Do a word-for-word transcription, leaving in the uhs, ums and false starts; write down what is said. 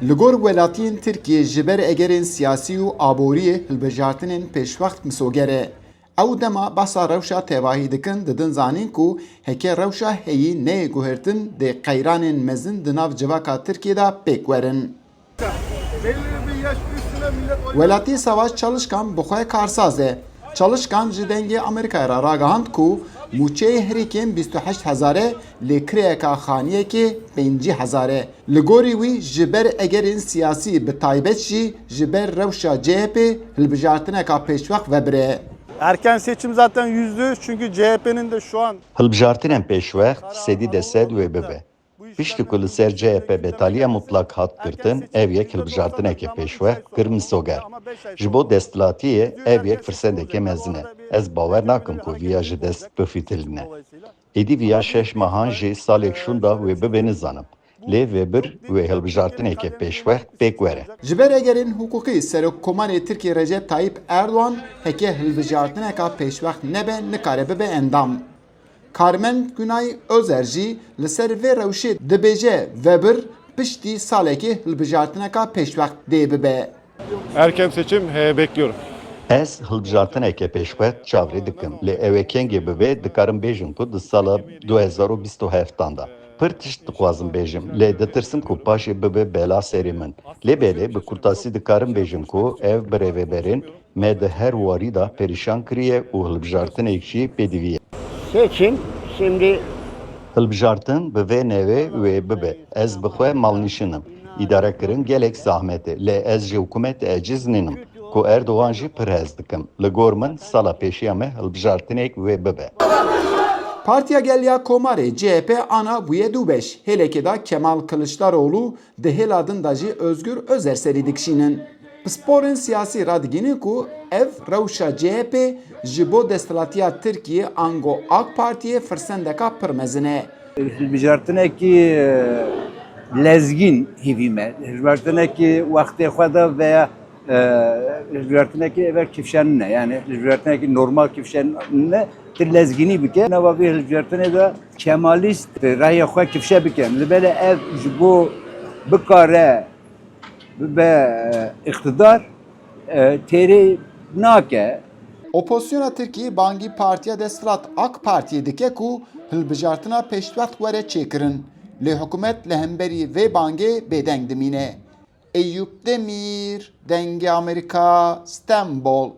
Li gor welatiyên Tirkiyê ji ber egerên siyasî û aboriyê hilbijartinên pêşwext misoger e. Ew dema behsa rewşa tevahî dikin, didin zanîn ku heke rewşa heyî neyê guhertin, dê qeyranên mezin di nav civaka Tirkiyê de pêk werin. Welatî Savaş Çalışkan bi xwe karsaz e. Çalışkan ji Dengê Amerîkayê re ragihand ku mûçeyê herêkên bîst û heşt hezar e, lê kireyeka xaniyekê pêncî hezar e. Li gorî wî, ji ber egerên siyasî, bi taybet jî ji ber rewşa C H P hilbijartineka pêşwext vebire. Erken seçim zaten yüzde yüz, çünkü C H P'nin de şu an Hilbijartinên pêşwext sedî de sed wê bibe. Piştî ku li ser C H P betaliya mutlak hat girtin, ev yek hilbijartineke pêşwext kir misoger. Ji bo desthilatiyê ev yek firsendeke mezin e. Ez bawer nakim ku viya ji dest bifîtilîne. Êdî viya şeş mehan jî salek şûnda wê bibe nizanim. Lê vê bir wê hilbijartineke pêşwext pêk were. Ji ber egerên hiqûqî, Serokkomarê Tirkiyê Recep Tayyip Erdogan heke hilbijartineka pêşwext nebe, nikare bibe endam. Carmen Günay Özer jî li ser vê rewşê dibêje, vebir piştî salekê hilbijartineka pêşwext dê bibe. Erken seçim he, bekliyorum. Ez hilbijartineke pêşwext çavrê dikim, lê ew ê kengê bibe, dikarim bêjim ku di sala du hezar û bîst û heftan de pir tişt dixwazim bêjim, lê ditirsim ku paşê bibe bela serê min. Lê belê bi kurtasî dikarim bêjim ku ev birêveberên me di her warî de perîşan kiriye û hilbijartinek jî pêdivî ye. Seçim şimdi Hilbijartin bi vê newê wê bibe. Ez bi xwe malnişin im. Îdarekirin gelek zahmet e, lê ez ji hikûmetê eciz nînim ku Erdogan jî pir hez dikim. Li gor min sala pêşiya me hilbijartinek wê bibe. Partiya Gel ya Komarê, C H P, ana bûye du beş. Hêlekê de Kemal Kılıçdaroğlu, di hêla din de jî Özgür Özer serî dikişînin. Pisporên siyasî radigihînin ku ev rewşa C H P ji bo desthilatiya Tirkiyê ango AK Partiyê firsendeka pir mezin e. Hilbijartinekî e, lezgîn hîvî me. Hilbijartinekî wextê xwe de veya e, hilbijartinekî ev kifşe nîne. Yani hilbijartinekî normal kifşe nîne. Tu lezgînî bike. Nava vê hilbijartinê de Kemalîst raya xwe kifşe bikin. Li belê ev ji bo bikare bibe e, îqtidar e, têrê nake. Opozisyona Tirkiyê bangî partiya desthilat AK Partiyê dike ku hilbijartina pêşwext were çêkirin. Lê hikûmet li hemberî vê bangê bêdeng dimîne. Eyûp Demîr, Dengê Amerîka, Stenbol.